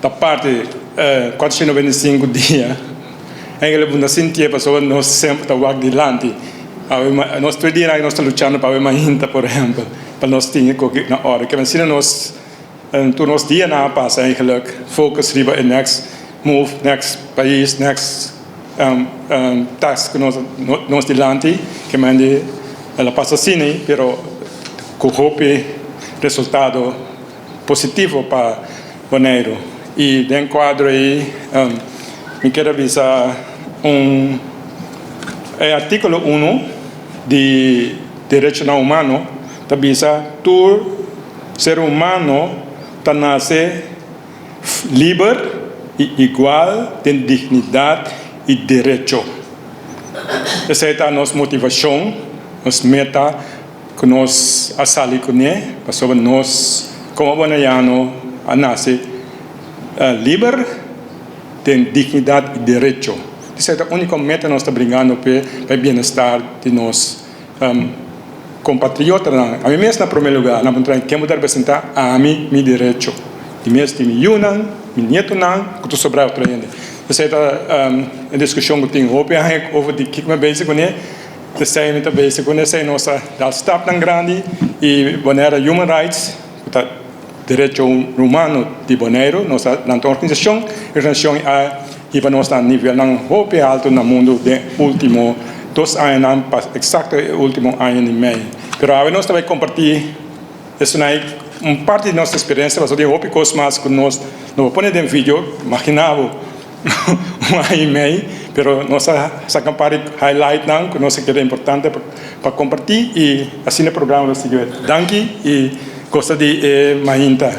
Ta parti 495 dia eigenlijk bo no sintié pasobra nos semper ta wak dilanti. Awe nos tur dia nos ta luchando pa awe mainta por ehempel pa nos tin e koki na orde. Ke asina nos tur nos dianan a pasa eigenlijk focus riba e next move, next pais, next task ku nos nos dilanti. Ke mende el a pasa asina pero ku hopi resultado positivo pa Boneiru. I den kuadro ei mi kier a bisa un e artíkulo unu di derechonan humano ta bisa tur ser humano ta nase liber i igual den dignidat i derecho. Esei ta nos motivashon, nos meta. Ku nos a sali kuné pasobra nos komo bonaiano a nase liber den dignidat i derecho. Esei ta úniko meta nos ta bringando p'e, pa e bienestar di nos kompatriotanan. Ami mes na promé lugá nan puntra ken bo ta representá? Ami, mi derecho. Di mes di mi yunan, mi nietonan ku ta sobrá otro hende. Esei ta e diskushon ku tin hopi aña over di kiko mi a bezi kuné. Esei mi ta bezi ku esei nos a dal stapnan grandi i Bonaire Human Rights ku ta derecho humano di Boneiru nos a lanta un organisashon, e organisashon a hiba nos na nivelnan hopi alto na mundu den ultimo dos añanan pa eksakto e ultimo aña i mei. Pero awe nos ta bai kompartí esunai un parti di nos eksperensia pasobra tin hopi kos mas ku nos no por pone den video, magina bo. Un aña i mei, pero nos a saca un par di highlightnan cu nos a kere importante pa comparti y asina e programa lo sigui. Danki y gosta di e mainta.